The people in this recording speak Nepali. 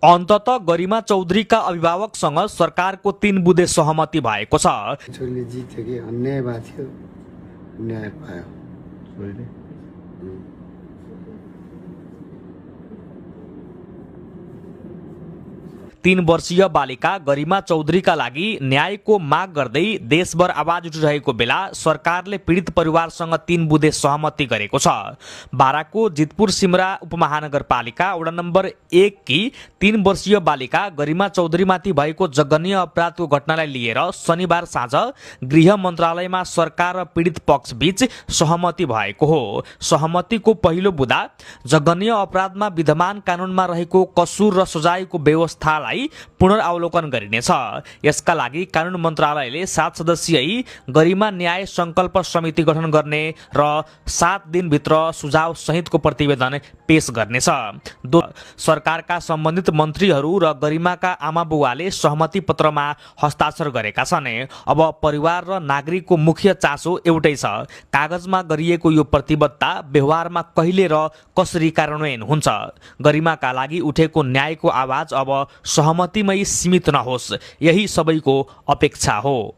अन्ततः गरिमा चौधरीका अभिभावकसँग सरकारको 3 बुँदे सहमति भएको छ। छोरीले जित्यो कि अन्याय भएको थियो, न्याय पायो छोरीले। 3 वर्षीय बालिका गरिमा चौधरीका लागि न्यायको माग गर्दै देशभर आवाज उठिरहेको बेला सरकारले पीडित परिवारसँग 3 बुँदे सहमति गरेको छ। बाराको जितपुर सिमरा उपमहानगरपालिका वडा नम्बर 1 की 3 वर्षीय बालिका गरिमा चौधरीमाथि भएको जघन्य अपराधको घटनालाई लिएर शनिबार साँझ गृह मन्त्रालयमा सरकार र पीडित पक्षबीच सहमति भएको हो। सहमतिको पहिलो बुँदा जघन्य अपराधमा विद्यमान कानुनमा रहेको कसुर र सजायको व्यवस्थालाई पुनरावलोकन गरिनेछ। यसका लागि कानुन मन्त्रालयले 7 सदस्यीय गरिमा न्याय संकल्प समिति गठन गर्ने र 7 दिनभित्र सुझाव सहितको प्रतिवेदन पेश गर्नेछ। सरकारका सम्बन्धित मन्त्रीहरू र गरिमाका आमाबुवाले सहमति पत्रमा हस्ताक्षर गरेका छन्। अब परिवार र नागरिकको मुख्य चासो एउटै छ, कागजमा गरिएको यो प्रतिबद्धता व्यवहारमा कहिले र कसरी कार्यान्वयन हुन्छ। गरिमाका लागि उठेको न्यायको आवाज अब सहमतिमै सीमित नहोस्, यही सबैको अपेक्षा हो।